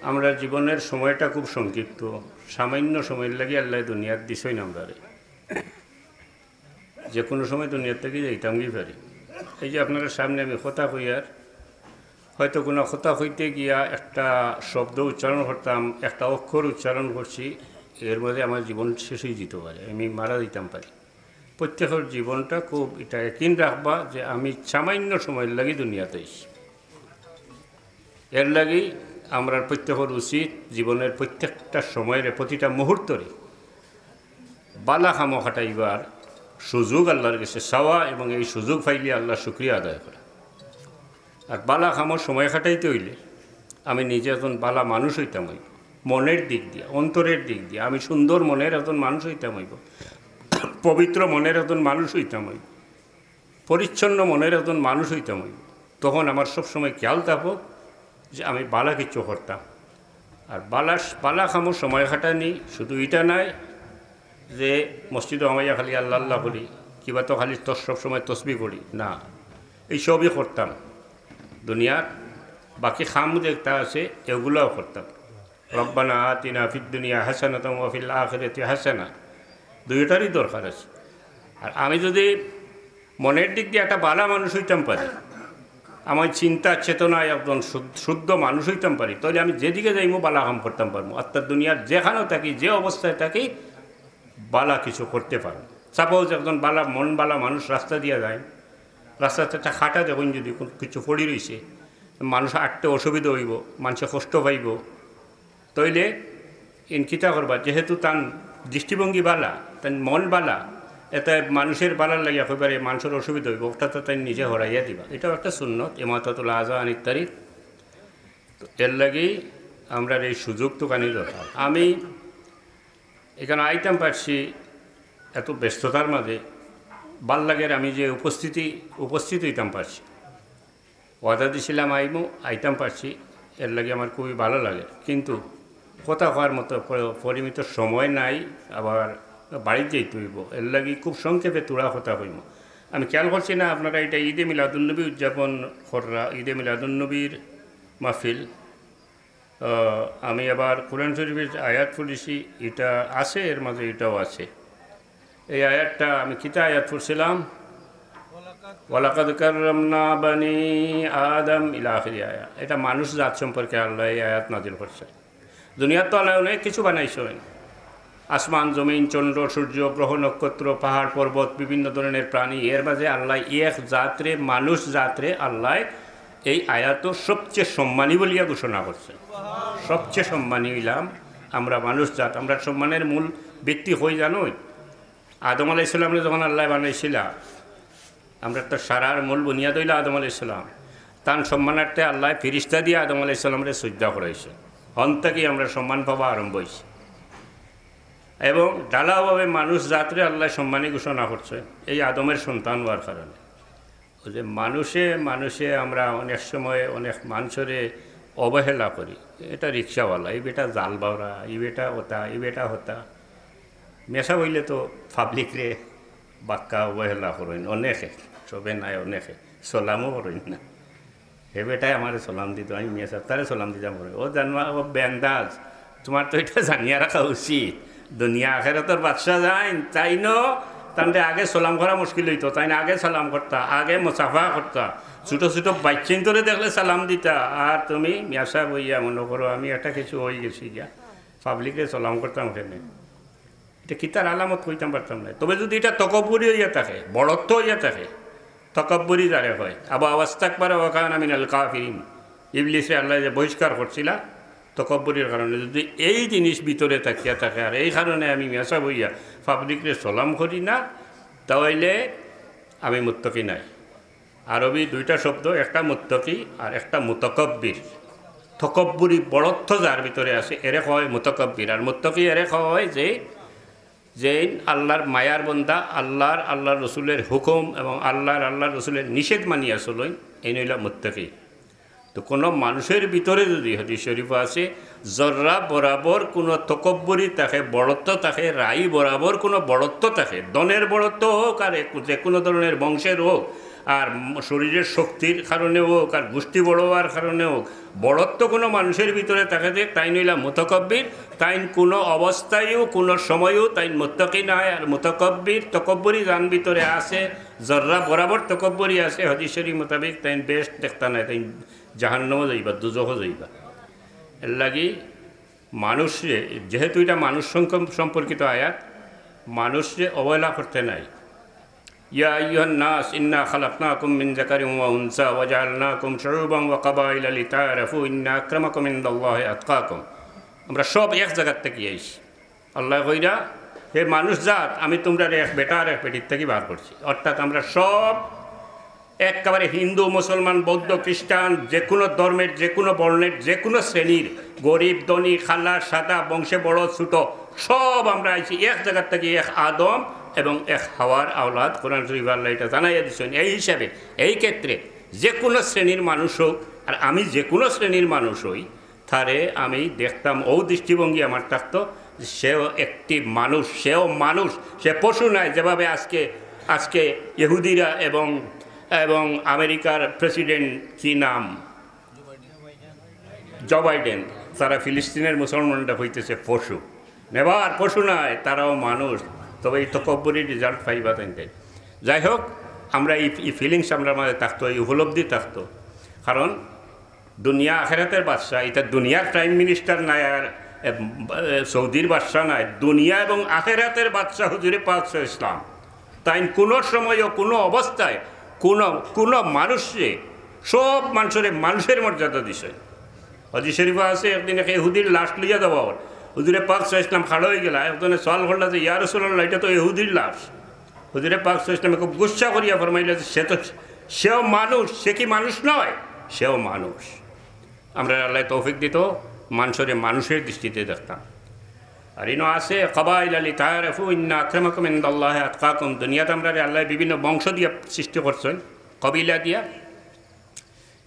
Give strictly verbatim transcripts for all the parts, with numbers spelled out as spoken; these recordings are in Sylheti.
আমরা জীবনের সময়টা খুব সংক্ষিপ্ত, সামান্য সময়র লাগি আল্লাহ দুনিয়াত দিছইন আমরারে। যে কোনো সময় দুনিয়ার থাকি যাইতাম কি পারি। এই যে আপনার সামনে আমি কথা কইয়ার, হয়তো কোনো কথা কইতে গিয়া একটা শব্দ উচ্চারণ করতাম, একটা অক্ষর উচ্চারণ করছি, এর মধ্যে আমার জীবন শেষ হয়ে যেতে পারে, আমি মারা দিতাম পারি। প্রত্যেকের জীবনটা খুব এটা একিন রাখবা যে আমি সামান্য সময়র লাগি দুনিয়াত আইছি। এর লাগি আমরার প্রত্যেকের উচিত জীবনের প্রত্যেকটা সময়রে, প্রতিটা মুহূর্তরে বালা কামো কাটাইবার সুযোগ আল্লাহর কাছে চাওয়া এবং এই সুযোগ পাইলে আল্লাহর শুকরিয়া আদায় করা। আর বালা কামো সময় কাটাইতে হইলে আমি নিজে একজন বালা মানুষ হইতাম হইব, মনের দিক দিয়া, অন্তরের দিক দিয়া আমি সুন্দর মনের একজন মানুষ হইতাম হইব, পবিত্র মনের একজন মানুষ হইতাম হইব, পরিচ্ছন্ন মনের একজন মানুষ হইতাম হইব। তখন আমার সবসময় খেয়াল থাকবো যে আমি বালা কিছু করতাম। আর বালা, বালা কামো সময় কাটানি শুধু এটা নাই যে মসজিদো হামাইয়া খালি আল্লাহ আল্লাহ করি, কিবা তো খালি তস-, সবসময় তসবি করি, না, এই সবই করতাম। দুনিয়ার বাকি কাম যেটা আছে এগুলাও করতাম। রব্বানা আতিনা ফিদ দুনিয়া হাসানাতাও ওয়া ফিল আখিরাতি হাসানা, দুইটারই দরকার আছে। আর আমি যদি মনের দিক দিয়ে একটা বালা মানুষ হইতাম পারি, আমার চিন্তা চেতনায় একজন শুদ্ধ, শুদ্ধ মানুষ হইতাম পারি, তাহলে আমি যেদিকে যাইমু বালা কাম করতাম পারমু। অর্থাৎ দুনিয়ার যেখানেও থাকি, যে অবস্থায় থাকি, বালা কিছু করতে পারমু। সাপোজ একজন বালা, মন বালা মানুষ রাস্তা দিয়া যায়, রাস্তাতে একটা খাটা দেখইন যদি কোনো কিছু পড়ি রইছে, মানুষ আটতে অসুবিধা হইব, মানুষে কষ্ট পাইব, তাইলে ইন কিতা করবা? যেহেতু তান দৃষ্টিভঙ্গি বালা, তান মন বালা, এতে মানুষের বালার লাগিয়া কইবার এই মানুষের অসুবিধা হইব, ওটা তো তাই নিজে হরাইয়া দিবা। এটাও একটা সুন্নত, ইমাতাতুল আযা আনিত তারিক। তো এর লাগি আমরার এই সুযোগ তো কানি দরকার। আমি এখানে আইতাম পারছি এত ব্যস্ততার মাঝে, ভাল লাগের আমি যে উপস্থিতি, উপস্থিত হইতাম পারছি। ওয়াদা দিছিলাম আইমু, আইতাম পারছি, এর লাগি আমার খুবই ভালো লাগে। কিন্তু কথা কওয়ার মতো প-, পরিমিত সময় নাই, আবার বাড়িত যাইতে হইব, এর লাগি খুব সংক্ষেপে থুড়া কথা কইমু। আমি খেয়াল করছি না আপনারা এটা ঈদে মিলাদুন্নবী উদযাপন কররা, ঈদে মিলাদুন্নবীর মাহফিল। আহ, আমি আবার কোরআন শরীফের আয়াত পড়েছি, এটা আছে, এর মাঝে এটাও আছে। এই আয়াতটা আমি কিতা আয়াত পড়ছিলাম? ওয়ালাকাদ কাররামনা বানি আদম ইলা আখিরি আয়াত। এটা মানুষ জাত সম্পর্কে আল্লাহ এই আয়াত নাজিল করছে। দুনিয়ার তো আল্লাহ অনেক কিছু বানাইছেন, আসমান, জমিন, চন্দ্র, সূর্য, গ্রহ, নক্ষত্র, পাহাড়, পর্বত, বিভিন্ন ধরনের প্রাণী। এর মাঝে আল্লাহ এক জাতরে, মানুষ জাতরে আল্লাহ এই আয়াত সবচেয়ে সম্মানী বলিয়া ঘোষণা করছে। সবচেয়ে সম্মানী হইলাম আমরা মানুষ জাত। আমরা সম্মানের মূল ভিত্তি হই জানোই, আদম আলাইহিস সালামরে যখন আল্লাহ বানাইছিলা, আমরা তো সারার মূল বুনিয়াদ হইল আদম আলাইহিস সালাম। তান সম্মানার্থে আল্লাহ ফিরিস্তা দিয়ে আদম আলাইহিস সালামরে সজ্জা করাইছে। হন থাকি আমরা সম্মান পাওয়া আরম্ভ হয়েছে। এবং ঢালাওভাবে মানুষ জাতরে আল্লাহ সম্মানী ঘোষণা করছে এই আদমের সন্তান হওয়ার কারণে। ওই যে মানুষে, মানুষে আমরা অনেক সময় অনেক মানুষরে অবহেলা করি। এটা রিক্সাওয়ালা, এই বেটা জাল বাওরা, এই বেটা ওতা, এই বেটা হতা। মেশা হইলে তো পাবলিকরে বাক্কা অবহেলা করইন অনেকে, সবে নাই অনেকে, সালামও করইন না। হে বেটায় আমারে সালাম দিত, আমি মেশা তারে সালাম দিতাম করে। ও জানোয়া, ও বেন্দাজ, তোমার তো এটা জানিয়া রাখা উচিত। দুনিয়া আখেরাতর বাদশা যাইন, তাইন, তানরে আগে সালাম করা মুশকিল হইতো, তাইন আগে সালাম করতা, আগে মুসাফা করতা, ছোট ছোট বাচ্চাইন্তরে দেখলে সালাম দিতা, আর তুমি মেশা বইয়া মনে করো আমি একটা কিছু হয়ে গেছি গিয়া, পাবলিকরে সালাম করতাম কেনে। এটা কিতার আলামত কইতাম পারতাম না। তবে যদি এটা তকব্বুরি হইয়া থাকে, বড়ত্ব হইয়া থাকে, তকব্বুরি যারে হয়, আবা ওয়াস্তাকবারা ওয়া কানা মিনাল কাফিরিন, ইবলিসে আল্লাহ যে বহিষ্কার করছিলা তকব্বুরির কারণে, যদি এই জিনিস ভিতরে থাকিয়া থাকে আর এই কারণে আমি মেশা হইয়া পাবলিকরে সালাম করি না, তাহলে আমি মুত্তাকি নাই। আরবি দুইটা শব্দ, একটা মুত্তাকি আর একটা মুতাকাব্বির। তকব্বুরি, বড়ত্ব যার ভিতরে আছে, এরে কওয়া হয় মুতাকাব্বির। আর মুত্তাকি এরে কওয়া হয় যে, যে আল্লাহর মায়ার বন্দা, আল্লাহর, আল্লাহর রসুলের হুকুম এবং আল্লাহর, আল্লাহর রসুলের নিষেধ মানিয়া চলইন, এই নইলা মুত্তাকি। তো কোনো মানুষের ভিতরে যদি, হাদিস শরীফ আছে, জর্রা বরাবর কোনো তকব্বুরি থাকে, বড়ত্ব থাকে, রাই বরাবর কোনো বড়ত্ব থাকে, ধনের বড়ত্ব হোক আর এক-, যে কোনো ধরনের বংশের হোক, আর ম-, শরীরের শক্তির কারণে হোক, আর গোষ্ঠী বড় হওয়ার কারণে হোক, বড়ত্ব কোনো মানুষের ভিতরে থাকে যে তাইন অইলা মুতাকাব্বির, তাইন কোনো অবস্থায়ও, কোনো সময়ও তাইন মুত্তাকি নায়। আর মুতাকাব্বির, তকব্বরি যান ভিতরে আছে, জর্রা বরাবর তকব্বরি আছে, হাদিস শরীফ মোতাবেক তাইন বেহেশত দেখতা নায়, তাইন জাহান্নামো যাইবা, দুজখো যাইবা। এর লাগি মানুষরে, যেহেতু এটা মানুষ সংক-, সম্পর্কিত আয়াত, মানুষরে অবহেলা করতে নাই। ইয়া আইয়ুহান নাস ইন্না খালাকনাকুম মিন যাকারিন ওয়া উনসা ওয়া জাআলনাকুম শুউবান ওয়া কাবাইলা লিতাআরাফু ইন্না আকরামাকুম ইনদাল্লাহি আতকাকুম। আমরা সব এক জায়গার থেকে আইছি। আল্লাহ কইরা, "হে মানুষ জাত, আমি তোমরা এক বেটা আর এক বেটির থেকে বার করছি।" অর্থাৎ আমরা সব একেবারে হিন্দু, মুসলমান, বৌদ্ধ, খ্রিস্টান, যে কোনো ধর্মের, যে কোনো বর্ণের, যে কোনো শ্রেণীর, গরিব, ধনী, কালা, সাদা, বংশে বড়, ছোট, সব আমরা আইছি এক জায়গার থেকে, এক আদম এবং এক হাওয়ার আওলাদ। কোরআন শরীফ আল্লাহ এটা জানাইয়া দিচ্ছেন। এই হিসাবে এই ক্ষেত্রে যে কোনো শ্রেণীর মানুষ হোক, আর আমি যে কোনো শ্রেণীর মানুষ হই, তারে আমি দেখতাম, ও দৃষ্টিভঙ্গি আমার থাকতো যে সেও একটি মানুষ, সেও মানুষ, সে পশু নয়। যেভাবে আজকে, আজকে ইহুদিরা এবং, এবং আমেরিকার প্রেসিডেন্ট, কি নাম, জো বাইডেন, তারা ফিলিস্তিনের মুসলমানরা হইতেছে পশু, নেবার পশু নয়, তারাও মানুষ। তবে এই তকব্বরি রেজাল্ট পাইবা তাইন তাইন। যাই হোক, আমরা এই, এই ফিলিংস আমরা মাঝে থাকতো, এই উপলব্ধি থাকতো। কারণ দুনিয়া আখেরাতের বাদশা, এটা দুনিয়ার প্রাইম মিনিস্টার নাই আর, এ, এ, সৌদির বাদশা নাই, দুনিয়া এবং আখেরাতের বাদশা হুজুরে পাক সাল্লাল্লাহু আলাইহি ওয়াসাল্লাম। তাইন কোনো সময়ও, কোনো অবস্থায়, কোনো, কোনো মানুষরে, সব মানুষরে মানুষের মর্যাদা দিছে। হাদিস শরীফে আছে, একদিন এক ইহুদির লাশ লইয়া যাওয়া হল। হুজুরে পাক সাল্লাল্লাহু আলাইহি ওয়াসাল্লাম খাড়া হয়ে গেলা, একজনে সওয়াল করলা যে, "ইয়া রাসূলুল্লাহ, এটা তো ইহুদির লাশ।" হুজুরে পাক সাল্লাল্লাহু আলাইহি ওয়াসাল্লাম খুব গুসা করিয়া ফরমাইলা যে, "সে তো, সেও মানুষ, সে কি মানুষ নয়? সেও মানুষ।" আমরা আল্লাহ তৌফিক দিত, মানুষরে মানুষের দৃষ্টিতে দেখতাম। আর ইনো আছে, "কাবাইলা লিতাআরাফু ইন্না আকরামাকুম ইনদাল্লাহি আতকাকুম।" দুনিয়াত আমরারে আল্লাহ বিভিন্ন বংশ দিয়া সৃষ্টি করছেন, কবিলা দিয়া।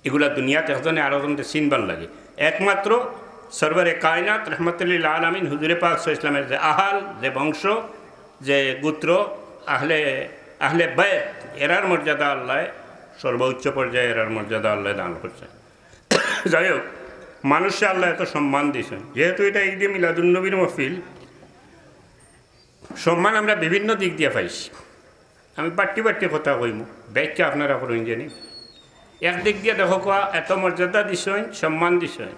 এগুলা দুনিয়াত একজনে আরোজনকে চিনবার লাগে। একমাত্র সরবরে কায়নাত রহমতুল্লিল আলামিন হুজুরে পাক সাল্লাল্লাহু আলাইহি ওয়াসাল্লামের যে আহাল, যে বংশ, যে গোত্র, আহলে, আহলে বায়ত, এরার মর্যাদা আল্লাহ সর্বোচ্চ পর্যায়ে এরার মর্যাদা আল্লাহ দান করছেন। যাই হোক, মানুষে আল্লাহ এত সম্মান দিয়েছেন, যেহেতু এটা ঈদে মিলাদুন্নবীর মহফিল, সম্মান আমরা বিভিন্ন দিক দিয়ে পাইছি। আমি বাট্টি বাট্টি কথা কইমু, ব্যাখ্যা আপনারা করুন জানি। একদিক দিয়ে দেখো কোয়া এত মর্যাদা দিছইন, সম্মান দিছইন।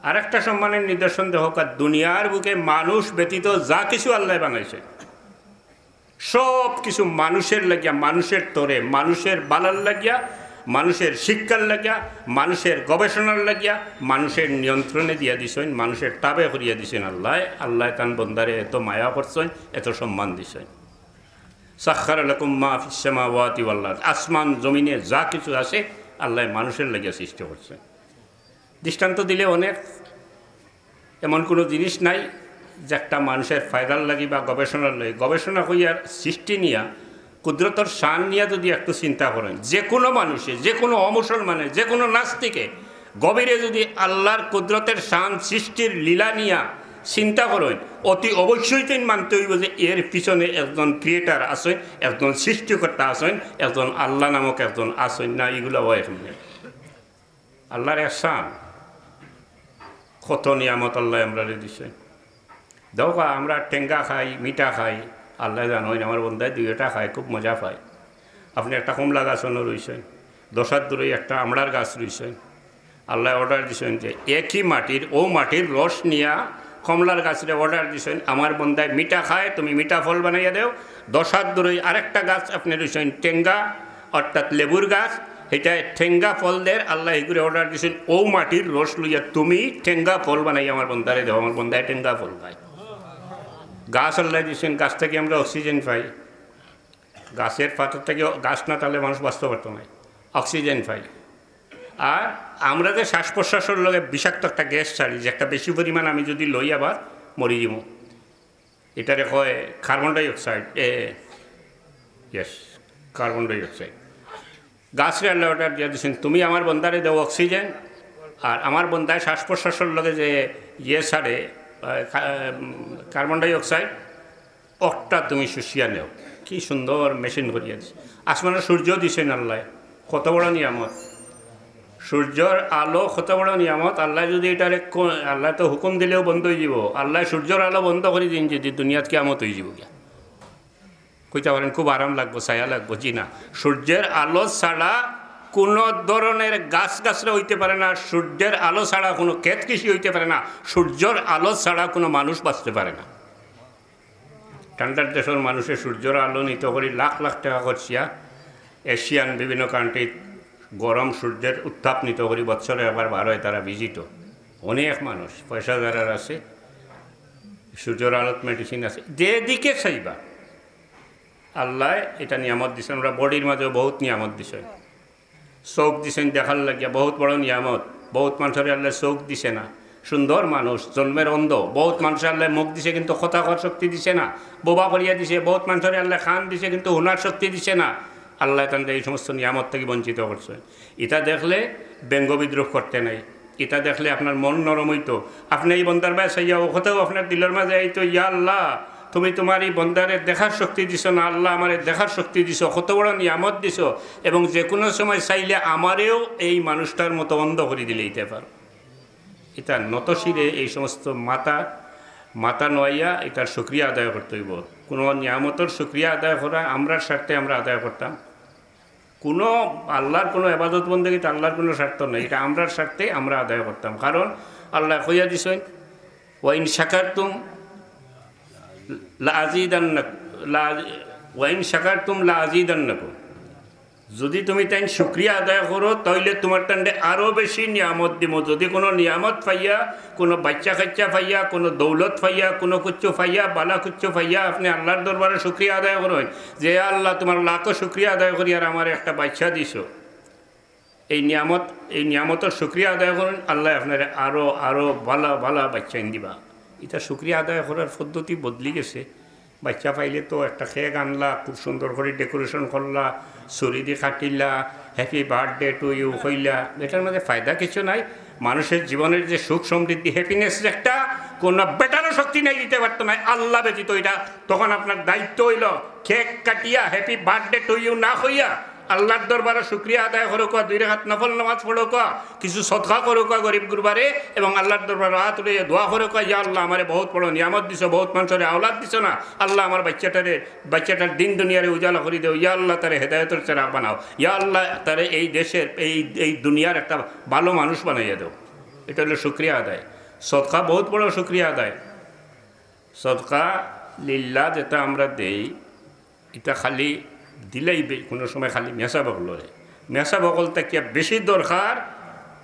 আরেকটা সম্মানের নিদর্শন দেখো কোয়া দুনিয়ার বুকে মানুষ ব্যতীত যা কিছু আল্লাহ বানাইছে, সব কিছু মানুষের লাগিয়া, মানুষের তরে, মানুষের বালার লাগিয়া, মানুষের শিক্ষার লাগিয়া, মানুষের গবেষণার লাগিয়া, মানুষের নিয়ন্ত্রণে দিয়া দিছইন, মানুষের তাবে করিয়া দিছইন আল্লাহ। আল্লাহ তান বন্দারে এত মায়া করছইন, এত সম্মান দিছইন। সাখখারা লাকুম মা ফিস সামাওয়াতি ওয়াল আরদ, আসমান জমিনে যা কিছু আছে আল্লাহ মানুষের লাগিয়া সৃষ্টি করছইন। দৃষ্টান্ত দিলে অনেক, এমন কোনো জিনিস নাই যে একটা মানুষের ফায়দার লাগি বা গবেষণার লাগি। গবেষণা করিয়া সৃষ্টি নিয়া, কুদরতর শান নিয়া যদি একটু চিন্তা করেন, যে কোনো মানুষে, যে কোনো অমুসলমানে, যে কোনো নাস্তিকে গভীরে যদি আল্লাহর কুদরতের শান সৃষ্টির লীলা নিয়া চিন্তা করেন, অতি অবশ্যই তো মানতে হইব যে এর পিছনে একজন ক্রিয়েটার আছেন, একজন সৃষ্টিকর্তা আছেন, একজন আল্লাহ নামক একজন আছেন। না, এগুলা হয় এখানে আল্লাহর এহসান, কত নিয়ামত আল্লাহ আমরারে দিছে। দেখো, আমরা টেঙ্গা খাই, মিঠা খাই, আল্লাহ জানইন, আমার বন্দায় দুইটা খায়, খুব মজা পায়। আপনি একটা কমলা গাছ অনো রইছেন, দশ হাত দূরে একটা আমড়ার গাছ রইছেন, আল্লাহ অর্ডার দিছেন যে একই মাটির, ও মাটির রস নিয়া কমলার গাছরে অর্ডার দিছেন, "আমার বন্দায় মিঠা খায়, তুমি মিঠা ফল বানাইয়া দেও।" দশ হাত দূরে আরেকটা গাছ আপনি রইছেন, টেঙ্গা, অর্থাৎ লেবুর গাছ, এটা টেঙ্গা ফল দের। আল্লাহ এগুলো অর্ডার দিছেন, "ও মাটির রস লইয়া তুমি টেঙ্গা ফল বানাইয়া আমার বন্দারে দেও, আমার বন্দায় টেঙ্গা ফল খায়।" গাছ আল্লাহ দিছেন, গাছ থেকে আমরা অক্সিজেন পাই, গাছের পাতা থেকে, গাছ না থাকলে মানুষ বাঁচতে পারতো না, অক্সিজেন পাই। আর আমরা যে শ্বাস প্রশ্বাসের লগে বিষাক্ত একটা গ্যাস ছাড়ি, যে একটা বেশি পরিমাণ আমি যদি লই আবার মরি যাবো, এটারে কয় কার্বন ডাই অক্সাইড। এ, ইয়েস, কার্বন ডাই অক্সাইড। গাছরে আল্লাহ অর্ডার দিয়া দিছেন, "তুমি আমার বন্দারে দেও অক্সিজেন, আর আমার বন্দায় শ্বাস প্রশ্বাসের লগে যে ইয়ে ছাড়ে, আহ, কা-, উম, কার্বন ডাই অক্সাইড, অকটা তুমি শুষিয়া নেও।" কি সুন্দর মেশিন করিয়া দিছে। আসমানো সূর্য দিছইন আল্লায়, কত বড় নিয়ামত। সূর্যর আলো কত বড় নিয়ামত। আল্লায় যদি ইটারে ক-, আল্লায় তো হুকুম দিলেও বন্ধ অইযিবো। আল্লায় সূর্যর আলো বন্ধ করি দিন যদি, দুনিয়াত কিয়ামত অইযিবো গিয়া। কইতা পারেন, খুব আরাম লাগবো, ছায়া লাগবো। জি না, সূর্যর আলো ছাড়া কুনু ধরনের গাছ গাছরা অইতে পারে না, সূর্যর আলো ছাড়া কুনু ক্ষেত কৃষি অইতে পারে না, সূর্যর আলো ছাড়া কুনু মানুষ বাঁচতে পারে না। ঠান্ডার দেশর মানুষে সূর্যর আলো নিতো করি লাখ লাখ টেকা খরচিয়া এশিয়ান বিভিন্ন কান্ট্রিত গরম সূর্যর উত্তাপ নিতো করি বছরে একবার বার অয় তারা ভিজিটো। অনেক মানুষ পয়সা যারার আছে, সূর্যর আলোত মেডিসিন আছে, যেদিকে চাইবা। আল্লায় ইটা নিয়ামত দিছইন, আমরা বডির মাঝেও বহুত নিয়ামত দিছইন। চউখ দিছইন দেখার লাগিয়া, বহুত বড় নিয়ামত। বহুত মানষরে আল্লায় চউখ দিছে না, সুন্দর মানুষ, জন্মের অন্ধ। বহুত মানষরে আল্লায় মুখ দিছে, কিন্তু কথা কওয়ার শক্তি দিছে না, বোবা করিয়া দিছে। বহুত মানষরে আল্লায় কান দিছে, কিন্তু হুনার শক্তি দিছে না। আল্লায় তানরে এই সমস্ত নিয়ামত থাকি বঞ্চিত করছে। ইতা দেখলে ব্যঙ্গ বিদ্রূপ করতে নাই, ইতা দেখলে আপনার মন নরম অইতো। আপনে এই বন্দার বায় চাইয়া অউ কথাউ আপনার দিলর মাঝে আইতো, "ইয়া আল্লাহ, তুমি তুমার এই বন্দারে দেখার শক্তি দিছো না, আল্লাহ আমারে দেখার শক্তি দিছো, কত বড় নিয়ামত দিছো, এবং যে কুনু সময় চাইলে আমারেও এই মানুষটার মতো অন্ধ করি দিলাইতে পারো।" ইতা নতশিরে এই সমস্ত মাথা, মাথা নোয়াইয়া ইতার শুকরিয়া আদায় করতে অইবো। কুনু নিয়ামতর শুকরিয়া আদায় করা আমরার স্বার্থে আমরা আদায় করতাম, কুনু আল্লার কুনু ইবাদত বন্দেগীত আল্লার কুনু স্বার্থ নাই, ইটা আমরার স্বার্থে আমরা আদায় করতাম। কারণ আল্লায় কইয়া দিছইন, "ওয়াইন শাকারতুম লাআজিদান্নাক-, লা-, ওয়াইন শাকারতুম লাআজিদান্নাকুম।" যদি তুমি তাইন শুকরিয়া আদায় করো, তাইলে তুমার তানরে আরো বেশি নিয়ামত দিমু। যদি কুনু নিয়ামত পাইয়া, কুনু বাইচ্চা কাইচ্চা পাইয়া, কুনু দৌলত পাইয়া, কুনু কুচ্ছু পাইয়া, বালা কুচ্ছু পাইয়া, আপনে আল্লার দরবারে শুকরিয়া আদায় করইন যে, "ইয়া আল্লাহ, তুমার লাখো শুকরিয়া আদায় করি, আর আমারে একটা বাইচ্চা দিছো।" এই নিয়ামত, এই নিয়ামতর শুকরিয়া আদায় করইন, আল্লায় আপনারে আরো, আরো বালা, বালা বাইচ্চাইন দিবা। ইতা শুকরিয়া আদায় করার পদ্ধতি বদলি গেছে। বাইচ্চা পাইলে তো একটা কেক আনলা, খুব সুন্দর করি ডেকোরেশন করলা, ছুরি দি কাটিলা, "Happy birthday to you" কইলা, ইটার মাঝে ফায়দা কিছু নাই। মানুষের জীবনের যে সুখ সমৃদ্ধি, হ্যাপিনেস একটা, কুনু বেটারও শক্তি নাই দিতে পারতো নায়, আল্লাহ ব্যতীত। ইটা তখন আপনার দায়িত্ব অইলো কেক কাটিয়া "Happy birthday to you" না কইয়া আল্লার দরবারে শুকরিয়া আদায় করউক্কা, দুই রাকাত নফল নামাজ পড়উক্কা, কিছু সদকা করউক্কা গরিব গুরবারে, এবং আল্লার দরবারে আত উঠাইয়া দোয়া করউক্কা, "ইয়া আল্লাহ, আমারে বহুত বড় নিয়ামত দিছো, বহুত মানষরে আওলাদ দিছো না, আল্লাহ আমার বাইচ্চাটারে, বাইচ্চাটার দিন দুনিয়ারে উজালা করি দেও, ইয়া আল্লাহ তারে হেদায়েতর চেরাগ বানাও, ইয়া আল্লাহ তারে এই দেশের, এই, এই দুনিয়ার একটা ভালো মানুষ বানাইয়া দেও।" ইটা অইলো শুকরিয়া আদায়। সদকা বহুত বড় শুকরিয়া আদায়। সদকা লিল্লাহ যেটা আমরা দেই, ইটা খালি দিলেই বে-, কুনু সময় খালি মেসাব অকলরে। মেসাব অকল থাকিয়া বেশি দরকার,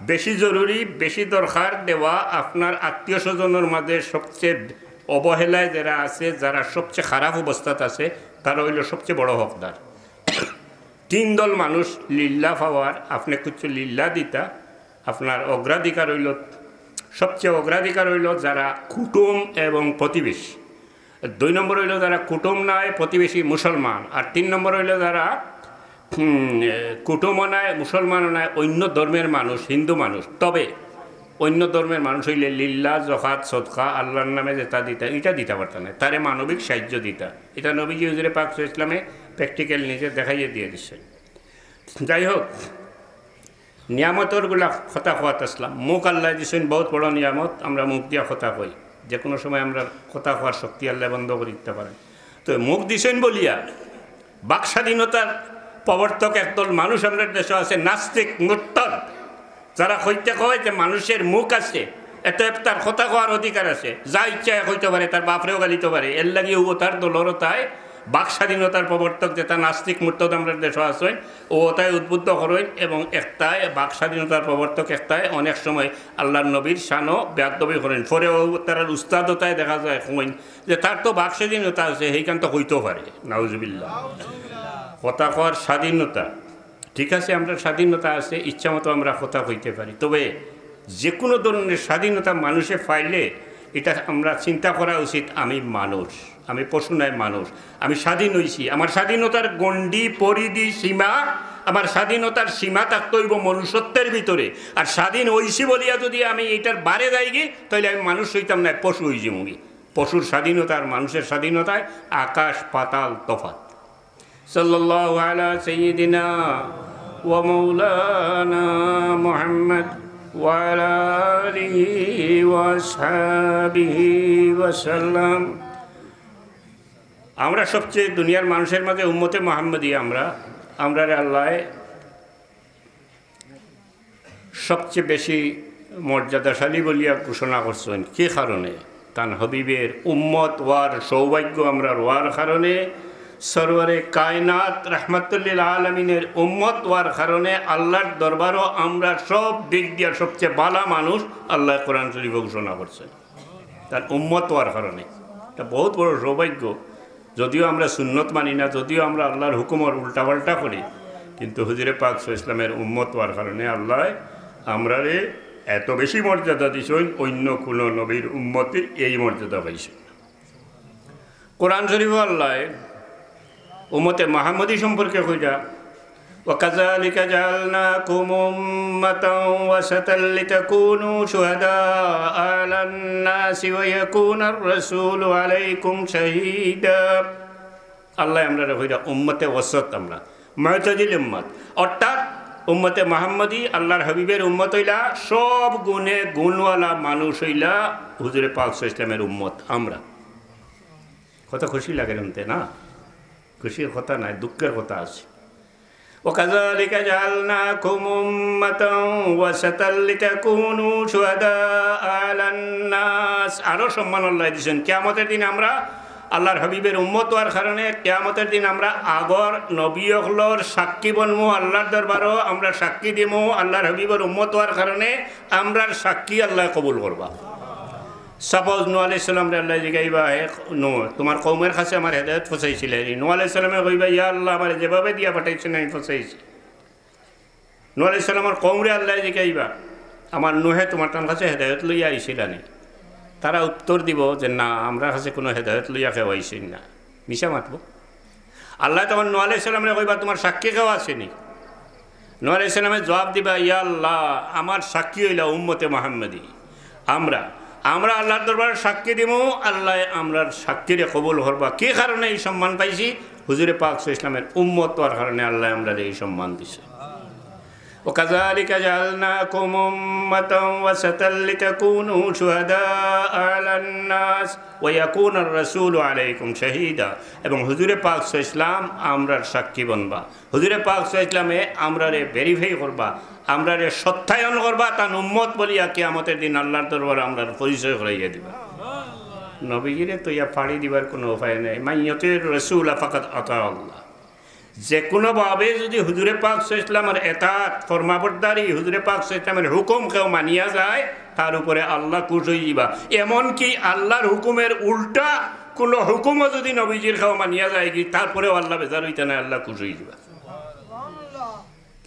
বেশি জরুরি, বেশি দরকার দেওয়া আপনার আত্মীয় স্বজনর মাঝে সবচেয়ে অবহেলায় যারা আছে, যারা সবচেয়ে খারাপ অবস্থাত আছে, তারা অইলো সবচেয়ে বড় হকদার। তিন দল মানুষ লিল্লা পাওয়ার, আপনে কিছু লিল্লা দিতা, আপনার অগ্রাধিকার অইলো, সবচেয়ে অগ্রাধিকার অইলো যারা কুটুম এবং প্রতিবেশী। দুই নম্বর অইলো যারা কুটুম নায়, প্রতিবেশী মুসলমান। আর তিন নম্বর অইলো যারা, হুম, এ, কুটুমও নায়, মুসলমানও নায়, অন্য ধর্মের মানুষ, হিন্দু মানুষ। তবে অন্য ধর্মের মানুষ অইলে লিল্লা, জকাত, সদকা, আল্লার নামে যেটা দিতা, ইটা দিতা পারতা নায়। তারে মানবিক সাহায্য দিতা। ইটা নবীজি হুজুরে পাক সাল্লাল্লাহু আলাইহি ওয়াসাল্লামে প্র্যাকটিক্যাল নিজে দেখাইয়া দিয়া দিছইন। যাই হোক, নিয়ামতর গুলা কথা কওয়াত আছলাম। মুখ আল্লায় দিছইন বহুত বড় নিয়ামত, আমরা মুখ দিয়া কথা কই। যে কুনু সময় আমরা কথা কওয়ার শক্তি আল্লায় বন্ধ করি দিতা পারেন। তো মুখ দিছইন বলিয়া বাক স্বাধীনতার প্রবর্তক একদল মানুষ আমরার দেশো আছে, নাস্তিক, মুরতাদ, যারা কইতে কয় যে মানুষের মুখ আছে, অতএব তার কথা কওয়ার অধিকার আছে, যা ইচ্ছা কইতো পারে, তার বাপরেও গালিতো পারে। এরলাগি অউ তার দলর অতায় বাক স্বাধীনতার প্রবর্তক যেটা নাস্তিক মুরতাদ আমরার দেশো আছইন, অউ অতায় উদ্বুদ্ধ করইন এবং একটায় বাক স্বাধীনতার প্রবর্তক একটায় অনেক সময় আল্লার নবীর শানো বেয়াদবি করইন। পরে অউ তারার উস্তাদ অতায় দেখা যায় কইন যে তার তো বাক স্বাধীনতা আছে, হেইখান তো কইতো পারে। নাউজুবিল্লাহ। কথা কওয়ার স্বাধীনতা, ঠিক আছে, আমরার স্বাধীনতা আছে, ইচ্ছা মতো আমরা কথা কইতে পারি। তবে যে কুনু ধরনের স্বাধীনতা মানুষে পাইলে ইটা আমরা চিন্তা করা উচিত, আমি মানুষ, আমি পশু নায়, মানুষ। আমি স্বাধীন অইছি, আমার স্বাধীনতার গণ্ডি, পরিধি, সীমা, আমার স্বাধীনতার সীমা থাকতে অইবো মনুষ্যত্বের ভিতরে। আর স্বাধীন অইছি বলিয়া যদি আমি ইটার বারে যাইগি, তাইলে আমি মানুষ অইতাম নায়, পশু অইযিমুগি। পশুর স্বাধীনতা আর মানুষের স্বাধীনতায় আকাশ পাতাল তফাত। সাল্লাল্লাহু আলা সাইয়্যিদিনা ওয়া মাওলানা মুহাম্মদ ওয়া আলা আলিহি ওয়া আসহাবিহি ওয়া সাল্লাম। আমরা সবচেয়ে দুনিয়ার মানুষের মাঝে উম্মতে মুহাম্মদী আমরা, আমরারে আল্লায় সবচেয়ে বেশি মর্যাদাশালী বলিয়া ঘোষণা করছইন। কি কারণে? তান হাবিবের উম্মত অওয়ার সৌভাগ্য আমরার অওয়ার কারণে, সরওয়ারে কায়নাত রাহমাতুল্লিল আলামিনের উম্মত অওয়ার কারণে আল্লাহর দরবারও আমরা সব দিক দিয়া সবচেয়ে ভালা মানুষ আল্লায় কোরআন শরীফো ঘোষণা করছইন। তান উম্মত অওয়ার কারণে। এটা বহুত বড় সৌভাগ্য। যদিও আমরা সুন্নত মানি না, যদিও আমরা আল্লাহর হুকুমর উল্টাপাল্টা করি, কিন্তু হুজুরে পাক সাল্লাল্লাহু আলাইহি ওয়াসাল্লামের উম্মত অওয়ার কারণে আল্লায় আমরারে এত বেশি মর্যাদা দিছইন, অন্য কোনো নবীর উম্মতে এই মর্যাদা পাইছইন না। কোরআন শরীফো আল্লায় উম্মতে মুহাম্মদী সম্পর্কে কইরা, وكذلك جعلناكم أمة وسطا لتكونوا شهداء على الناس ويكون الرسول عليكم شهيدا। আল্লায় আমরারে কইরা উম্মতে ওয়াসাত, আমরা মুতাদিল উম্মত, অর্থাৎ উম্মতে মুহাম্মদী, আল্লাহর হাবিবের উম্মত অইলা, সব গুণে গুণওয়ালা মানুষ অইলা হুজুরে পাক সাল্লাল্লাহু আলাইহি ওয়াসাল্লামের উম্মত আমরা। কত খুশি লাগে শুনতে না? খুশির কথা নাই, দুঃখের কথা আছে। وكذلك جعلناكم أمة وسطا لتكونوا شهداء على الناس। আরো সম্মান আল্লায় দিছইন। কিয়ামতের দিন আমরা আল্লাহর হাবিবের উম্মত অওয়ার কারণে কিয়ামতের দিন আমরা আগর নবী অকলর সাক্ষী বনমু, আল্লাহর দরবারও আমরা সাক্ষী দিমু, আল্লাহর হাবিবের উম্মত অওয়ার কারণে আমরার সাক্ষী আল্লায় কবুল করবা। Suppose নূহ আলাইহিস সালামরে আল্লায় জিগাইবা, "হে নূহ, তুমার কওমের কাছে আমার হেদায়েত পৌঁছাইছিলায় নি?" নূহ আলাইহিস সালামে কইবা, "ইয়া আল্লাহ, আমারে যেভাবে দিয়া পাঠাইছইন আমি পৌঁছাইছি।" নূহ আলাইহিস সালামর কওমরে আল্লায় জিগাইবা, "আমার নূহে তুমার তান কাছে হেদায়েত লইয়া আইছিলা নি?" তারা উত্তর দিবো যে, "না, আমরার কাছে কুনু হেদায়েত লইয়া কেউ আইছইন না।" মিছা মাতবো? আল্লায় তখন নূহ আলাইহিস সালামরে কইবা, "তুমার সাক্ষী কেউ আছে নি?" নূহ আলাইহিস সালামে জবাব দিবা, "ইয়া আল্লাহ, আমার সাক্ষী অইলা উম্মতে মুহাম্মদী। আমরা, আমরা আল্লাহর দরবারে সাক্ষী দিমু, আল্লায় আমরার সাক্ষীরে কবুল করবা।" কি কারণে এই সম্মান পাইছি? হুজুরে পাক সাল্লাল্লাহু আলাইহি ওয়াসাল্লামের উম্মত অওয়ার কারণে আল্লায় আমরারে এই সম্মান দিছে। وكذلك جعلناكم أمة وسطا لتكونوا شهداء على الناس ويكون الرسول عليكم شهيدا। এবং হুজুরে পাক সাল্লাল্লাহু আলাইহি ওয়াসাল্লাম আমরার সাক্ষী বনবা। হুজুরে পাক সাল্লাল্লাহু আলাইহি ওয়াসাল্লামে আমরারে verify করবা, আমরারে সত্যায়ন করবা, তান উম্মত বলিয়া কিয়ামতের দিন আল্লাহর দরবারে আমরার পরিচয় করাইয়া দিবা। নবীজিরে তো ইয়া ফাড়ি দিবার কোনো উপায় নাই। من يطع الرسول فقد أطاع الله। যে কোনো ভাবে যদি হুজুরে পাক সাল্লাল্লাহু আলাইহি ওয়াসাল্লামের এতাত, ফরমাবরদারি, হুজুরে পাক সাল্লাল্লাহু আলাইহি ওয়াসাল্লামের হুকুম কেউ মানিয়া যায়, তার উপরে আল্লাহ খুশ অইযিবা। এমনকি আল্লাহর হুকুমের উল্টা কোনো হুকুমও যদি নবীজির কেউ মানিয়া যায়গি, তারপরেও আল্লাহ বেজার অইতা নায়, আল্লাহ খুশ অইযিবা।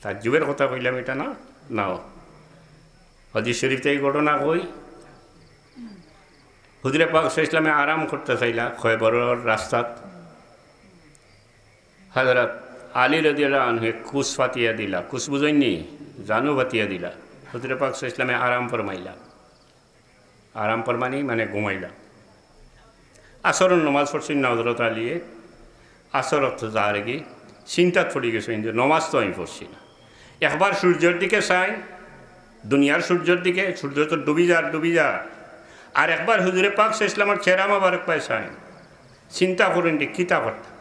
তাজ্জুবের কথা কইলাম এটা না? নাও। হাদিস শরীফ থাকি ঘটনা কই, হুজুরে পাক সাল্লাল্লাহু আলাইহি ওয়াসাল্লামে আরাম করতা চাইলা খয়বরর রাস্তাত। হযরত আলী রাদিয়াল্লাহু আনহুয়ে কুছ ফাতিয়া দিলা, কুছ বুঝইননি, জানু ফাতিয়া দিলা। হুজুরে পাক সাল্লাল্লাহু আলাইহি ওয়াসাল্লামে আরাম ফরমাইলা। আরাম ফরমানি মানে ঘুমাইলা। আসরর নমাজ পড়ছইন না হযরত আলীয়ে, আসর অক্ত যারগি, চিন্তাত পড়ি গেছইন যে নমাজ তো আমি পড়ছি না। একবার সূর্যর দিকে চাইন, দুনিয়ার সূর্যর দিকে, সূর্য তো ডুবি যার, ডুবি যার। আর একবার হুজুরে পাক সাল্লাল্লাহু আলাইহি ওয়াসাল্লামর চেহারা মোবারক পায় চাইন, চিন্তা করইন যে কিতা করতা।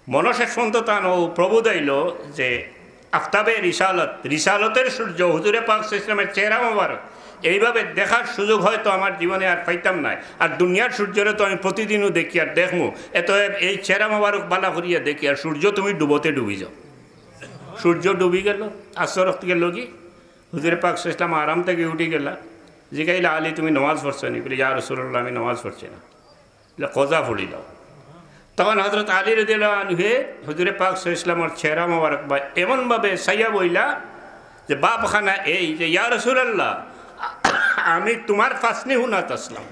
মনর এক সময় তান অউ প্রবোধ আইলো যে আফতাবে রিসালত, রিসালতের সূর্য হুজুরে পাক সাল্লাল্লাহু আলাইহি ওয়াসাল্লামের চেহারা মোবারক এইভাবে দেখার সুযোগ হয়তো আমার জীবনে আর পাইতাম নায়। আর দুনিয়ার সূর্যরে তো আমি প্রতিদিনও দেখি আর দেখমু, অতএব এই চেহারা মোবারক বালা করিয়া দেখি, আর সূর্য তুমি ডুবোতে ডুবি যাও। সূর্য ডুবি গেল, আসর অক্ত গেলগি, হুজুরে পাক সাল্লাল্লাহু আলাইহি ওয়াসাল্লাম আরাম থাকি উঠি গেলা, জিগাইলা, "আলী, তুমি নমাজ পড়ছো নি?" বলে, "ইয়া রাসূলুল্লাহ, আমি নমাজ পড়ছি না।" বলে, "কজা পড়ি লও।" তখন হযরত আলী রাদিয়াল্লাহু আনহুয়ে হুজুরে পাক সাল্লাল্লাহু আলাইহি ওয়াসাল্লামর চেহারা মোবারক বা এমনভাবে চাইয়া বইলা যে ভাবখানা এই যে, "ইয়া রাসূলুল্লাহ, আমি তুমার ফাসনি হুনাত আছলাম,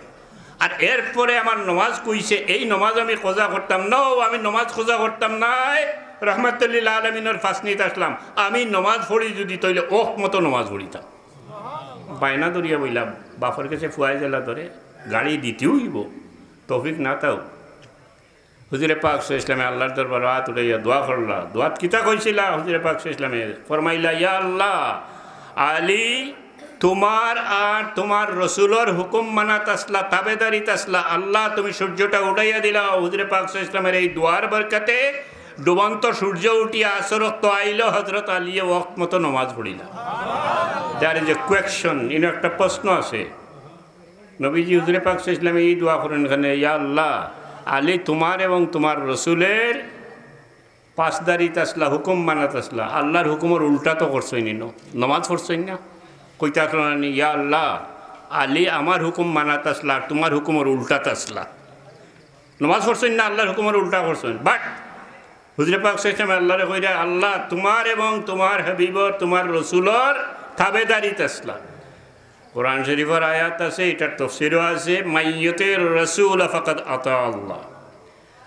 আর এরপরে আমার নমাজ কইছে, এই নমাজ আমি কজা করতাম না, ও আমি নমাজ কজা করতাম নায়, রহমাতুল্লিল আলামিনর ফাসনিত আছলাম, আমি নমাজ পড়ি যদি তইলে অউ মতো নমাজ পড়িতাম।" বায়না ধরিয়া বইলা, বাপর গেছে ফুয়ায় যেলা ধরে, গাড়ি দিতেউ অইবো, তৌফিক না তাও। হুজুরে পাক সাল্লাল্লাহু আলাইহি ওয়াসাল্লামে আল্লাহর দরবারো আত উঠাইয়া দোয়া করলা। দোয়াত কিতা কইছিলা হুজুরে পাক সাল্লাল্লাহু আলাইহি ওয়াসাল্লামে? ফরমাইলা, "ইয়া আল্লাহ, আলী তুমার আর তুমার রসুলর হুকুম মানাত আছলা, তাবেদারিত আছলা। আল্লাহ, তুমি সূর্যটা উঠাইয়া দিলাও।" হুজুরে পাক সাল্লাল্লাহু আলাইহি ওয়াসাল্লামর এই দোয়ার বরকতে ডুবন্ত সূর্য উঠিয়া আসর অক্ত আইলো, হযরত আলীয়ে ওয়াক্ত মতো নমাজ পড়িলা। There is a question, ইনো একটা প্রশ্ন আছে। নবীজি হুজুরে পাক সাল্লাল্লাহু আলাইহি ওয়াসাল্লামে এই দোয়া করইন কেনে, "ইয়া আল্লাহ, আলী তুমার এবং তুমার রসুলর পাসদারিত আছলা, হুকুম মানাত আছলা, আল্লাহর হুকুমর উল্টা তো করছইন ইনো, নমাজ পড়ছইন না।" কইতা আছলা না নি, "ইয়া আল্লাহ, আলী আমার হুকুম মানাত আছলা, আর তুমার হুকুমর উল্টাত আছলা।" নমাজ পড়ছইন না, আল্লাহর হুকুমর উল্টা করছইন। But হুজুরে পাক সাল্লাল্লাহু আলাইহি ওয়াসাল্লামে আল্লাহরে কইরা, "আল্লাহ, তুমার এবং তুমার হাবিবর, তুমার রসুলর তাবেদারিত আছলা।" কোরআন শরীফর আয়াত আছে, ইটার তফসিরও আছে, "মান ইউতির রাসূলা ফাকাদ আতা আল্লাহ।"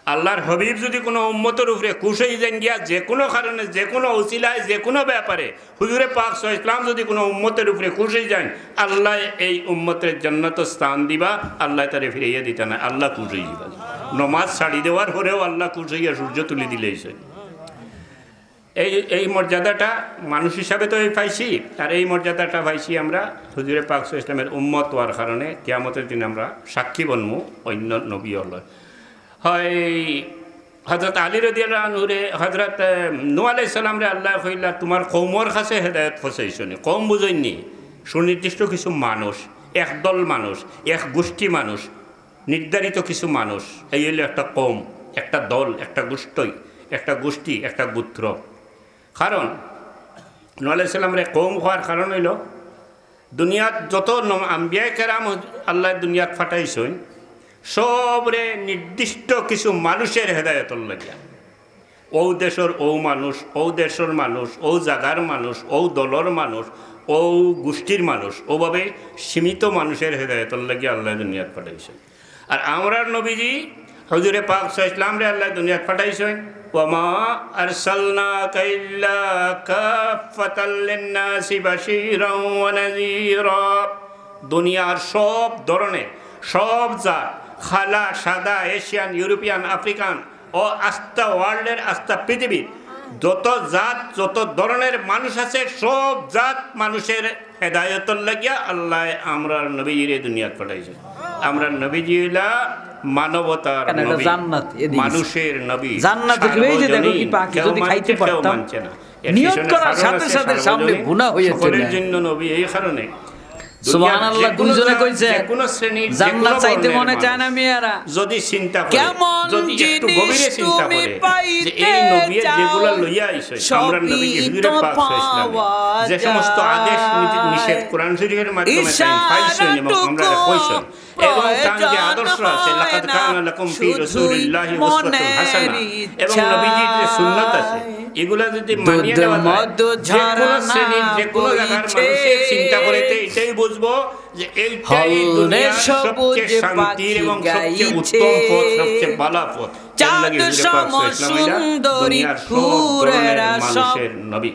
আল্লাহর হাবিব যুদি কুনু উম্মতর উপরে খুশ অইযাইন গিয়া, যে কুনু কারণে, যে কুনু উসিলায়, যে কুনু ব্যাপারে, হুজুরে পাক সাল্লাল্লাহু আলাইহি ওয়াসাল্লাম যুদি কুনু উম্মতর উপরে খুশ অইযাইন, আল্লায় এই উম্মতরে জান্নাতো স্থান দিবা, আল্লায় তারে ফিরাইয়া দিতা নায়, আল্লাহ খুশ অইযিবা। নমাজ ছাড়ি দেওয়ার পরেও আল্লাহ খুশ অইয়া সূর্য তুলি দিলাইছইন। এই, এই মর্যাদাটা মানুষ হিসাবে তো এই পাইছি, আর এই মর্যাদাটা পাইছি আমরা হুজুরে পাক সাল্লাল্লাহু আলাইহি ওয়াসাল্লামর উম্মত অওয়ার কারণে। কিয়ামতর দিন আমরা সাক্ষী বনমু অইন্য নবী অকলর। হয় হযরত আলী রাদিয়াল্লাহু আনহুরে, হযরত, আহ, নূহ আলাইহিস সালামরে আল্লায় কইলা, "তুমার কওমর কাছে হেদায়েত পৌঁছাইছো নি?" কওম বুঝইন নি? সুনির্দিষ্ট কিছু মানুষ, এক দল মানুষ, এক গোষ্ঠী মানুষ, নির্ধারিত কিছু মানুষ। এই অইলো একটা কওম, একটা দল, একটা গোষ্ঠী, একটা গোষ্ঠী, একটা গোত্র। কারণ নূহ আলাইহিস সালামরে কওম কওয়ার কারণ অইলো, দুনিয়াত যত নম-, আম্বিয়ায়ে কেরাম আল্লায় দুনিয়াত পাঠাইছইন, সবরে নির্দিষ্ট কিছু মানুষর হেদায়েতর লাগিয়া। অউ দেশর অউ মানুষ, অউ দেশর মানুষ, অউ জাগার মানুষ, অউ দলর মানুষ, অউ গোষ্ঠীর মানুষ, অউভাবে সীমিত মানুষর হেদায়েতর লাগিয়া আল্লায় দুনিয়াত পাঠাইছইন। আর আমরার নবীজি হুজুরে পাক সাল্লাল্লাহু আলাইহি ওয়াসাল্লামরে আল্লায় দুনিয়াত পাঠাইছইন, "ওয়া মা আরসালনাকা ইল্লা কাফফাতাল লিন্নাসি বাশীরাও ওয়া নাযীরা।" দুনিয়ার সব ধরনের, সব জাত, কালা, সাদা, এশিয়ান, ইউরোপিয়ান, আফ্রিকান, ও আস্তা ওয়ার্ল্ডের, আস্তা পৃথিবীর যত জাত, যত ধরনের মানুষ আছে, সব জাত মানুষর হেদায়েতর লাগিয়া আল্লায় আমরার নবীজিরে দুনিয়াত পাঠাইছইন। আমরার নবীজি অইলা মানবতার নবী, মানুষর নবী, জান্নাত। এই যে দেখো কি পাখি, যদি খাইতে পারতাম। নিয়ত করার সাথে সাথে সামনে গুনাহ হয়ে চলে। সকলের জন্য নবী, এই কারণে সুবহানাল্লাহ, দুইজনে কইছে, জান্নাত চাইতে মনে চায় না মিয়ারা। যদি চিন্তা করে, যদি একটু গভীরে চিন্তা করে যে এই নবীয়ে যেগুলা লইয়া আইছইন, আমরার নবী হুজুরে পাক সাল্লাল্লাহু আলাইহি ওয়াসাল্লাম যে সমস্ত আদেশ নীতি নিষেধ কোরআন শরীফের মাধ্যমে তাইন পাইছইন এবং আমরারে কইছইন, এবং তান যে আদর্শ আছে, "লাকাদ কানা লাকুম ফি রাসূলিল্লাহি উসওয়াতুন হাসানাহ", এবং নবীজির যে সুন্নাত আছে, এগুলা যদি মানিয়া নেওয়া যায়, যে কোনো শ্রেণীর, যে কোনো জাগার মানুষে চিন্তা করে তে এটাই বুঝবো যে এইটাই দুনিয়ার সবচেয়ে শান্তির এবং সবচেয়ে উত্তম পথ, সবচেয়ে ভালা পথ। এর লাগি হুজুরে পাক সাল্লাল্লাহু আলাইহি ওয়াসাল্লাম দুনিয়ার সব ধরনের মানুষের নবী।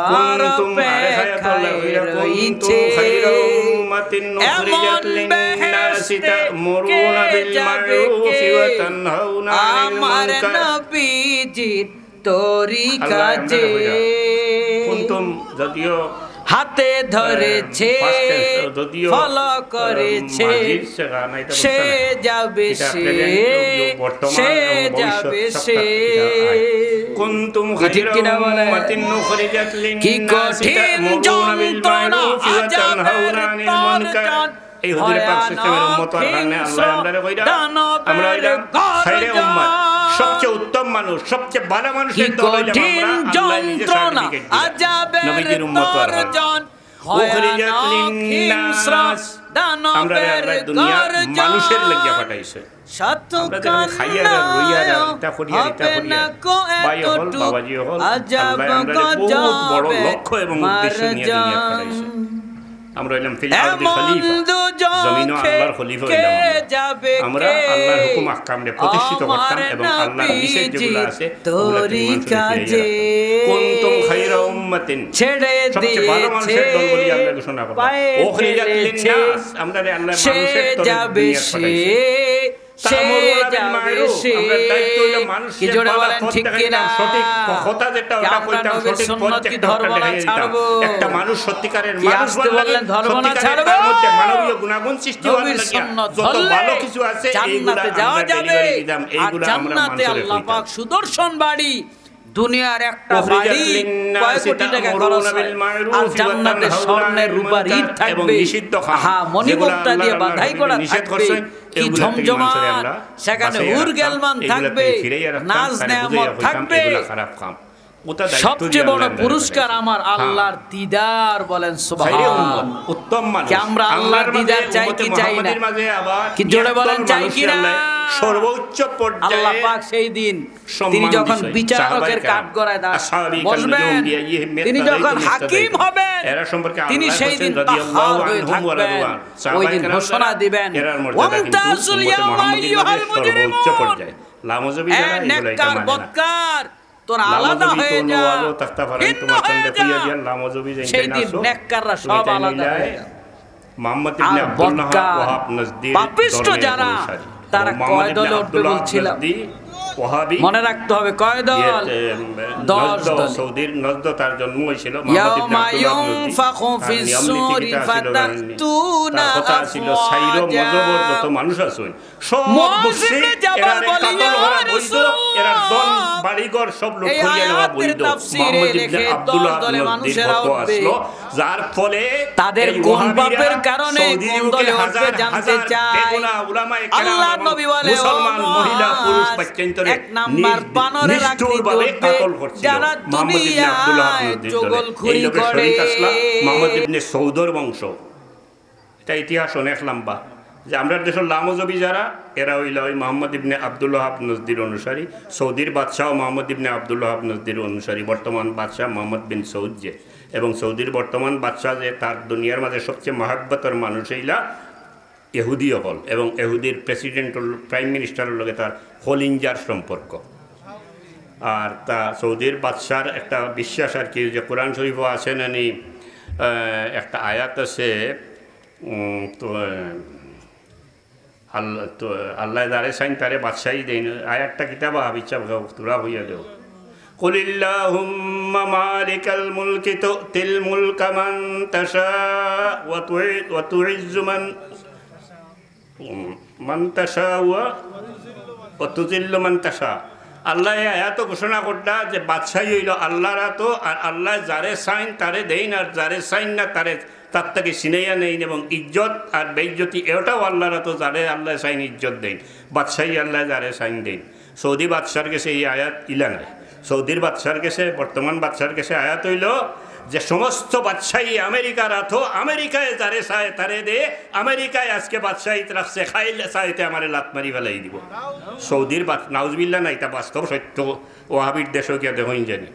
কুনতুম, আরেক আয়াত আল্লায় কইরা, "কুনতুম খায়রা উম্মাতিন উখরিজাত লিন-নাসি তা'মুরুনা বিল মা'রুফি ওয়া তানহাউনা আনিল মুনকার।" তরিকা আল্লাহ যে আমরারে কইরা। কুনতুম যদিও, হাতে ধরেছে, আহ, past tense, যদিও, ফলো আহ, করেছে, মাজির সেগা না, এটা সে বুঝছে না। যাবে এটা সে, present, বর্তমান সে এবং ভবিষ্যৎ যাবে সবটা সে। এটা আয়। কুনতুম খায়রা উম্মাতিন উখরিজাত লিন-নাসি তা'মুরুনা বিল মা'রুফি ওয়া তানহাউনা আনিল মুনকার। এই হুজুরে পাক সাল্লাল্লাহু আলাইহি ওয়াসাল্লামের উম্মত অওয়ার কারণে আল্লায় আমরারে কইরা, আমরা অইলাম খায়রে উম্মত, সবচেয়ে উত্তম মানুষ, সবচেয়ে ভালা মানুষের দল অইলাম আমরা। আল্লায় নিজে certificate দিলা নবীজির উম্মত অওয়ার কারণে। উখরিজাত লিন-নাস, আমরারে আল্লায় দুনিয়ার মানুষের লাগিয়া পাঠাইছে। আমরা যেখানে খাইয়ার আর রইয়ার আর ইতা করিয়ার, ইতা করিয়ার, ভাই অকল, বাবাজি অকল, আল্লায় আমরারে বহুত বড় লক্ষ্য এবং উদ্দেশ্য নিয়া দুনিয়াত পাঠাইছে। আমরা অইলাম ফিল আরদি খলিফা, জমিনো আল্লাহর খলিফা অইলাম আমরা। আমরা আল্লাহর হুকুম আহকামরে প্রতিষ্ঠিত করতাম এবং আল্লাহর নিষেধ যেগুলা আছে, ওগুলা থেকে মানুষরে ফিরাইয়া রাখতাম। কুনতুম খায়রা উম্মাতিন, সবচেয়ে ভালো মানুষের দল বলি আল্লায় ঘোষণা করলাম। উখরিজাত লিন-নাস, আমরারে আল্লায় মানুষের তরে দুনিয়াত পাঠাইছে। তা'মুরুনা বিল মা'রুফ, আমরার দায়িত্ব অইলো মানুষরে বালা পথ দেখাইতাম, সঠিক কথা যেটা ওটা কইতাম, সঠিক পথ যেটা ওটা দেখাইয়া দিতাম। একটা মানুষ সত্যিকারের মানুষ বললে, সত্যিকারের তার মধ্যে মানবীয় গুণাগুণ সৃষ্টি হওয়ার লাগিয়া যত ভালো কিছু আছে, এইগুলা আমরা delivery দিতাম, এইগুলা আমরা মানুষরে কইতাম। সুদর্শন বাড়ি দুনিয়ার একটা বাড়ি কয় কোটি টাকা খরচ হয়, আর জান্নাতে স্বর্ণের রূপার ইট থাকবে, হ্যাঁ, মণিমুক্তা দিয়া বাধাই করা থাকবে, কি ঝমঝমাট, সেখানে হুর গেলমান থাকবে, নাজ নেয়ামত থাকবে। সবচেয়ে বড় পুরস্কার আমার আল্লাহর দিদার, বলেন সুবহানাল্লাহ। উত্তম মানুষ। কি আমরা আল্লাহর দিদার চাই কি চাই না? কি জোরে বলেন, চাই কি না? সর্বোচ্চ পর্যায়ে আল্লাহ পাক সেই দিন তিনি যখন বিচারকের কাঠগড়ায় দাঁড়ান, বসবেন, তিনি যখন হাকিম হবেন, তিনি সেই দিন কাহ্হার হয়ে থাকবেন। ওই দিন ঘোষণা দিবেন, "ওয়ামতাজুল ইয়াওমা আইয়ুহাল মুজরিমুন।" এ নেককার বদকার, তোরা আলাদা হয়ে যা, ভিন্ন হয়ে যা। সেই দিন নেককাররা সব আলাদা হয়ে যা। আর বদকার, পাপিষ্ঠ যারা, তারা কয় দলে উঠবে বলছিলাম? মনে রাখতে হবে, কয় দল? দশ দল। সৌদির নজদ তার জন্ম হয়েছিল। ইয়াউমা ইউনফাখু ফিস সূরি ফাতাতুনা আফওয়াজা। সব মুশরিক, এরারে কাতল করা বৈধ, এরার ধন বাড়িঘর সব লুট করিয়া নেওয়া বৈধ। মুহাম্মদ ইবনে আব্দুল্লাহ ইবনে নজদির ফতোয়া আসলো, যার ফলে তাদের কোন পাপের কারণে কোন দলে উঠবে জানতে চাই। আল্লাহর নবী বলে, মুসলমান মহিলা পুরুষ বাচ্চাইন্তরে নিষ্ঠুরভাবে কাতল করছিল মুহাম্মদ ইবনে আব্দুল্লাহ ইবনে নজদির দলে। এই লোকে শরিক আসলা মুহাম্মদ ইবনে সৌদর বংশ। এটা ইতিহাস অনেক লম্বা, যে আমরার দেশর লামজহবি যারা, এরা অইলা ওই মোহাম্মদ ইবনে আব্দুল ওয়াহাব নজদির অনুসারী। সৌদির বাদশাহ মোহাম্মদ ইবনে আব্দুল ওয়াহাব নজদির অনুসারী, বর্তমান বাদশাহ মোহাম্মদ বিন সৌদ যে, এবং সৌদির বর্তমান বাদশাহ যে, তার দুনিয়ার মাঝে সবচেয়ে মহব্বতর মানুষ অইলা ইহুদি অকল, এবং ইহুদির প্রেসিডেন্ট, প্রাইম মিনিস্টারর লগে তার কলিজার সম্পর্ক। আর তা সৌদির বাদশার একটা বিশ্বাস আর কি, যে কোরআন শরীফও আছে নানি, আহ, একটা আয়াত আছে, উম, তো, আহ, আল্লাহ, তো আল্লাহ যারে চাইন তারে বাদশাই দেইন। আয়াতটা কিতাবা হাবিচ্ছা তোরা হইয়া দেও। قل اللهم مالك الملك تؤتي الملك من تشاء وتعز من মান তাশা ওয়া, ওয়া তুযিল্লু মান তাশা। আল্লাহ এই আয়াত ঘোষণা করলা যে বাদশাই অইলো আল্লাহর আতো, আর আল্লাহ যারে চাইন তারে দেইন, আর যারে চাইন না তারে, তার থাকি ছিনাইয়া নেইন, এবং ইজ্জত আর বেইজ্জতি এটাও আল্লাহর আতো, যারে আল্লাহ চাইন ইজ্জত দেইন, বাদশাই আল্লাহ যারে চাইন দেইন। সৌদি বাদশার গেছে এই আয়াত ইলা নাই। সৌদির বাদশার গেছে, বর্তমান বাদশার গেছে আয়াত অইলো যে সমস্ত বাদশাই আমেরিকার আতো, আমেরিকায় যারে চায় তারে দে, আমেরিকায় আজকে বাদশাইত রাখছে, খাইল চাইতে আমারে লাত মারি ফালাই দিব। সৌদির বাদ-, নাউজুবিল্লাহ না, ইটা বাস্তব সত্য, ওয়াহাবির দেশো গিয়া দেখইন জানি।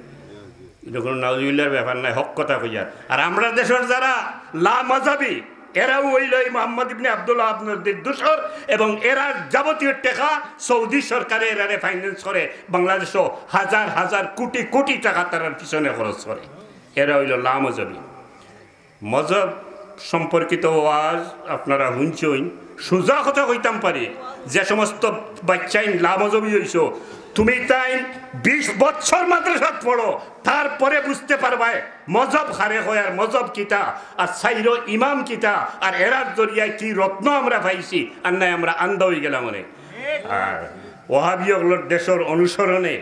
ইটা কোনো নাউজুবিল্লাহর ব্যাপার নায়, হক কথা কইয়ার। আর আমরার দেশর যারা লামজহবি, এরাও অইলো এই মোহাম্মদ ইবনে আব্দুল ওয়াহাব নজদির দোসর, এবং এরার যাবতীয় টেকা সৌদি সরকারে এরারে ফাইন্যান্স করে, বাংলাদেশো হাজার হাজার কোটি কোটি টাকা তারার পিছনে খরচ করে। এরা অইলো লামজহবি। মজহব সম্পর্কিত ওয়াজ আপনারা হুনছইন, সোজা কথা কইতাম পারি, যে সমস্ত বাচ্চাইন লামজহবি অইছো, তুমি তাইন বিশ বছর মাদ্রাসাত পড়ো, তারপরে বুঝতে পারবায় মজহব কারে কয় আর মজহব কিতা, আর চাইরো ইমাম কিতা, আর এরার জরিয়ায় কি রত্ন আমরা পাইছি, আর নায় আমরা আন্দা অইগেলাম অনে। আর ওয়াহাবি অকলর দেশর অনুসরণে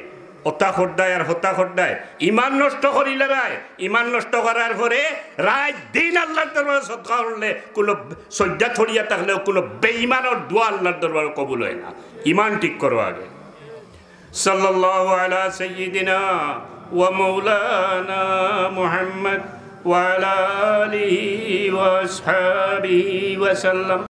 অতা কররায় আর হতা কররায়, ইমান নষ্ট করিলারায়, ইমান নষ্ট করার পরে রাইত দিন আল্লাহর দরবারো সদকা করলে, কোনো সইজ্জাত পড়িয়া থাকলেও কোনো বেইমানর দোয়া আল্লাহর দরবারো কবুল অয় না। ইমান ঠিক করো আগে। সাল্লাল্লাহু আলা সাইয়্যিদিনা ওয়া মাওলানা মুহাম্মদ ওয়া আলা আলিহি ওয়া আসহাবিহি ওয়া সাল্লাম।